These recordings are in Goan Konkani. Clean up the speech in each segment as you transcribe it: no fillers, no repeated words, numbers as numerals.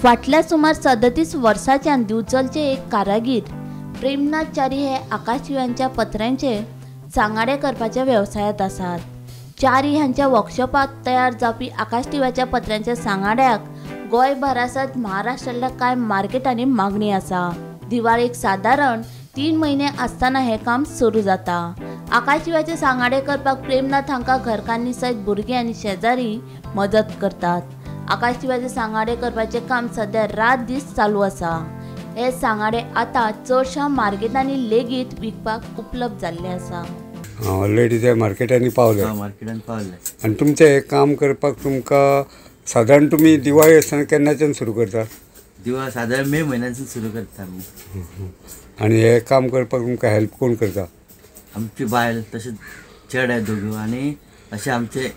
फाटल्या सुमार 37 वर्सांच्यान दिवचलचे एक कारागीर प्रेमनाथ च्यारी हे आकाशदिव्यांच्या पत्र्यांचे सांगाडे करपाच्या वेवसायांत आसात. च्यारी हांच्या वर्कशॉपात तयार जावपी आकाशदिव्याच्या पत्र्यांच्या सांगाड्याक गोंयभरासत महाराष्ट्रांतल्या कांय मार्केटांनी मागणी आसा. दिवाळेक सादारण 3 म्हयने आसतना हें काम सुरू जाता. आकाशदिव्याचे सांगाडे करपाक प्रेमनाथ हांकां घरकान्नी सयत भुरगीं आनी शेजारी मदत करतात. आकाशदिव्याचे सांगाडे करपाचें काम सद्या रात दीस चालू आसा. हे सांगाडे आतां चडशा मार्केटांनी लेगीत विकपाक उपलब्ध जाल्ले आसा. ऑलरेडी ते मार्केटांनी पावले. मार्केटान पावले. आनी तुमचें हें काम करपाक तुमकां सादारण तुमी दिवाळी आसतना केन्नाच्यान सुरू करता? दिवाळी सादारण मे म्हयन्यासून सुरू करता आमी. आनी हें काम करपाक तुमकां हेल्प कोण करता? आमची बायल, तशेंच चेडे दोगू आनी अशे आमचे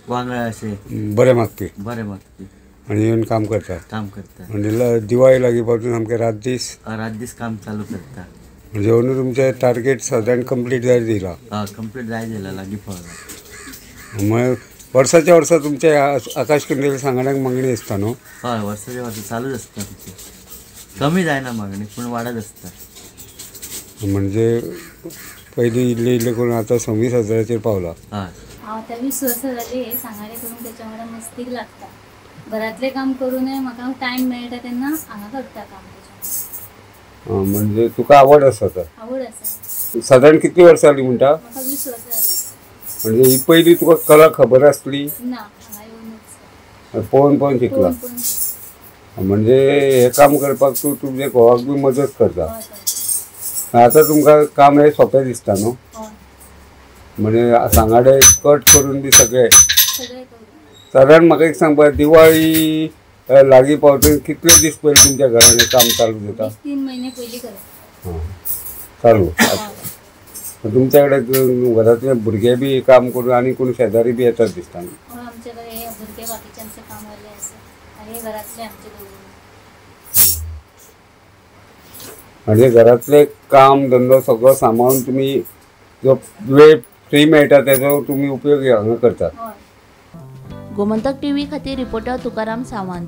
वांगडा अशे बरे मागपी. बरे मागपी आनी येवन काम करता. काम करता. म्हणजे दिवाळी लागीं पावतून सामकें रात दीस? रात दीस काम चालू करता. म्हणजे अंदू तुमचें टार्गेट सादारण कंप्लीट जायत दिला? कंप्लीट जायत दिला, लागीं पावला. मग वर्साच्या वर्सा तुमच्या आकाश कंदील सांगाड्यांक मागणी आसता न्हू? हय, वर्साच्या वर्सा चालूच आसता आमची. कमी जायना मागणी, पूण वाडत आसता. म्हणजे पयलीं इल्लें इल्लें करून आतां 26,000 पावला. हय. हांव आतां 20 वर्सां जालीं हे सांगाडे करूंक, तेच्या वांगडा मस्तीक लागता. घरांतलें काम करूनय म्हाका टायम मेळटा तेन्ना हांगा करता काम. म्हणजे तुका आवड आसा? आवड आसा. सादारण कितली वर्सां जालीं म्हणटा? म्हाका 20 वर्सां जालीं. म्हणजे ही पयलीं तुका कला खबर आसली? ना, हांगा येवनच पळोवन पळोवन शिकला. म्हणजे हें काम करपाक तूं तुमच्या घोवाक बी मदत करता. आतां तुमकां काम हें सोंपें दिसता न्हू? म्हणजे सांगाडे कट करून बी सगळें. सादारण म्हाका एक सांगपा, दिवाळी लागीं पावतून कितले दीस पयलीं तुमच्या घरान काम चालू जाता? 3 म्हयने पयलीं करप चालू. तुमच्या कडेन घरांतले भुरगे बी काम करून आनी कोण शेजारी बी येतात दिसता न्हू? आमचे कडेन हे भुरगे बाकीचे आमचे कामवाले आसा आनी घरांतले आमचे दोग. म्हणजे घरांतले काम धंदो सगळो सांबाळून तुमी जो वेळ फ्री मेळटा तेजो तुमी उपयोग हांगा करतात. गोमंतक टीव्ही खातीर रिपोर्टर तुकाराम सावंत.